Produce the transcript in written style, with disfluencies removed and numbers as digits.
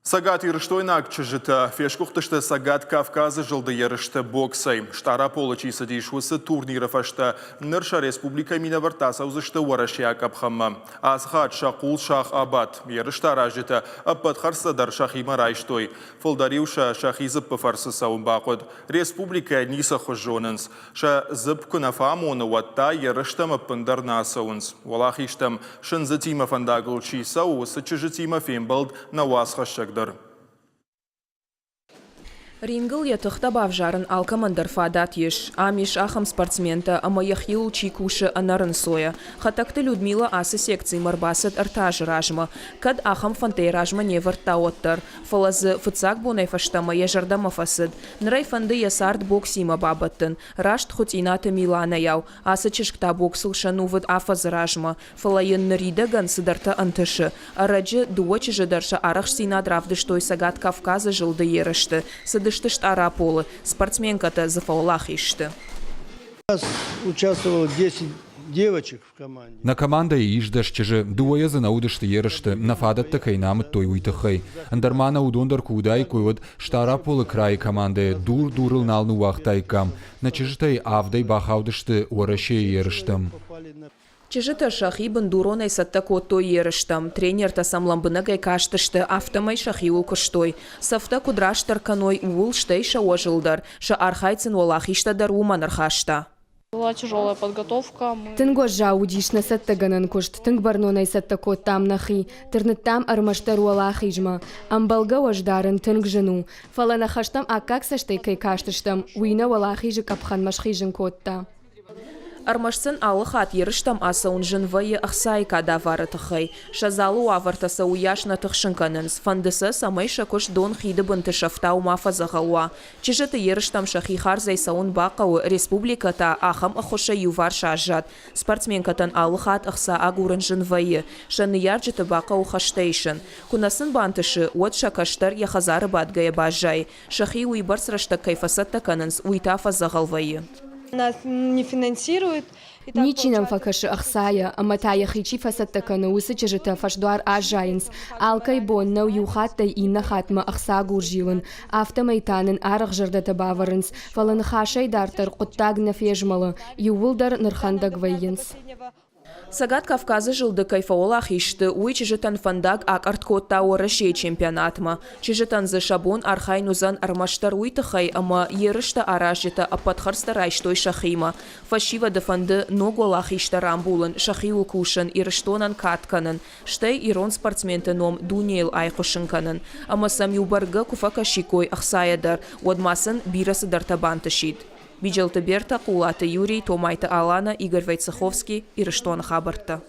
Цӕгатирыстойнаг чызджытӕ фесгуыхтысты Цӕгат Кавказы зылды ерысты боксӕй. Стъараполы чи цыдис, уыцы турниры фӕстӕ ныр сӕ республикӕйы минӕвӕрттӕ ацӕудзысты уӕрӕсейаг къӕпхӕнмӕ. Ацы хатт сӕ хъул сах абадт. Ерыстӕ аразджытӕ ӕппӕт хӕрдзтӕ дӕр сӕхимӕ райстой. Фылдӕр-иу сӕ сӕхи дзыппы фӕрцы цӕуын бахъуыд. Республикӕйӕ ницы хуыз зонынц. Сӕ дзыпп куы нӕ фӕамоны, уӕд та ерыстӕм ӕппындӕр нӕ ацӕуынц. Уӕлахизтӕм сындзытимӕ фӕндагыл чи цӕуы, уыцы чызджытимӕ фембӕлд нӕ уацхӕссӕг дӕр. Рингыл йӕ тыхтӕ бавзарын алкӕмӕн дӕр фадат ис. Ам ис ахӕм спортсментӕ, ӕмӕ йӕхиуыл чи кусы ӕнӕрынцойӕ. Хӕтӕгты Людмила ацы секцимӕ ӕрбацыд ӕртӕ азы размӕ. Кӕд ахӕм фӕндтӕ йӕ размӕ не вӕрдта, уӕддӕр. Фӕлӕ дзы фыццаг бонӕй фӕстӕмӕ йӕ зӕрдӕмӕ фӕцыд. Ныр ӕй фӕнды йӕ цард боксимӕ бабӕттын. Раст Хуытъинаты Миланӕйау, ацы чызг та боксыл сӕнувыд афӕдзы размӕ. Фӕлӕ йын ныридӕгӕн цыдӕртӕ ӕнтысы. Ӕрӕджы дыууӕ чызджы дӕр сӕ арӕхстдзинад равдыстой Цӕгат Кавказы зылды ерысты. Цыдысты Стъараполы. Спортсменкӕтӕ дзы фӕуӕлахиз сты. Участвовало 10 девочек в команде. Нӕ командӕйы ис 10 чызджы, дыууӕйӕ дзы нӕ уыдысты ерысты, нӕ фадӕттӕ кӕй нӕ амыдтой, уый тыххӕй. Ӕндӕр ма нӕ уыдон дӕр куы уыдаиккой, уӕд Стъараполы крайы командӕйы дур дурыл нал ныууагътаиккам. Нӕ чызджытӕй авдӕй бахаудысты Уӕрӕсейы ерыстӕм. Чызджытӕ сӕхи бындуронӕй цӕттӕ кодтой ерыстӕм, тренертӕ сӕм лӕмбынӕгӕй кастысты, афтӕмӕй сӕхиуыл куыстой. Цӕфтӕ куыд растдӕр кӕной, ууыл, стӕй сӕ уӕзыл дӕр, сӕ архайд сын уӕлахизтӕ дӕр уымӕн ӕрхаста. Была тяжелая подготовка. Тынг уӕззау уыдис нӕ цӕттӕгӕнӕн куыст, тынг бӕрнонӕй цӕттӕ кодтам нӕхи, тырныдтам ӕрмӕстдӕр уӕлахизмӕ. Ӕмбӕлгӕ уӕз дарын тынг зын у, фӕлӕ нӕ хӕстӕм аккаг цӕстӕй кӕй кастыстӕм, уый нӕ уӕлахизы къӕпхӕнмӕ схизын кодта. Ӕрмӕст сын алы хатт ерыстӕм ацӕуын зын вӕййы ӕхцайы кадавары тыххӕй. Сӕ залы уавӕртӕ сӕ уыйас нӕ тыхсын кӕнынц, фӕнды сӕ, цӕмӕй сӕ куыст дон хиды бынты сӕфтау ма фӕдзӕгъӕл уа. Чызджыты ерыстӕм сӕхи хардзӕй цӕуын бахъӕуы, республикӕ та ахӕм ӕххуысӕй иуварс аззад. Спортсменкӕтӕн алы хатт ӕхца агурын зын вӕййы, сӕ ныййарджыты бахъӕуы хӕстӕ исын. Куы нӕ сын бантысы, уӕд сӕ кӕстӕр йӕ хӕдзары бадгӕйӕ баззайы. Сӕхи уыйбӕрц рӕстӕг кӕй фӕцӕттӕ кӕнынц, уый та фӕдзӕгъӕл вӕййы. Нас не финансируют. Ничи нӕм фӕкӕсы ӕхцайӕ, ӕмӕ та йӕхи чи фӕцӕттӕ кӕны, уыцы чызджытӕ фӕсдуар аззайынц. Алкӕй бон нӕу иу хаттӕй иннӕ хатмӕ ӕхцагур зилын. Афтӕмӕй та нын арӕх зӕрдӕтӕ бавӕрынц, фӕлӕ ныхасӕй дарддӕр хъуыддаг нӕ фезмӕлы, иууылдӕр нырхӕндӕг вӕййынц. Цӕгат Кавказы зылды кӕй фӕуӕлахиз сты, уый чызджытӕн фӕндаг акъӕртт кодта Уӕрӕсейы чемпионатмӕ. Чызджытӕн дзы сӕ бон архайын уыдзӕн ӕрмӕстдӕр уый тыххӕй, ӕмӕ ерыстӕ аразджытӕ ӕппӕт хӕрдзтӕ райстой сӕхимӕ. Фӕсивӕды фӕнды ног уӕлахизтӕ рамбулын, сӕхиуыл кусын, Ирыстонӕн кад кӕнын, стӕй ирон спортсменты ном дунейыл айхъуысын кӕнын. Ӕмӕ сӕм-иу бӕргӕ куы фӕкӕсиккой ӕхцайӕ дӕр, уӕд ма сын бирӕ цыдӕртӕ бантысид. Биджелты Бертӕ, Хъулаты Юрий, Томайты Алана, Игорь Войцеховский, Ирыстоны хабӕрттӕ.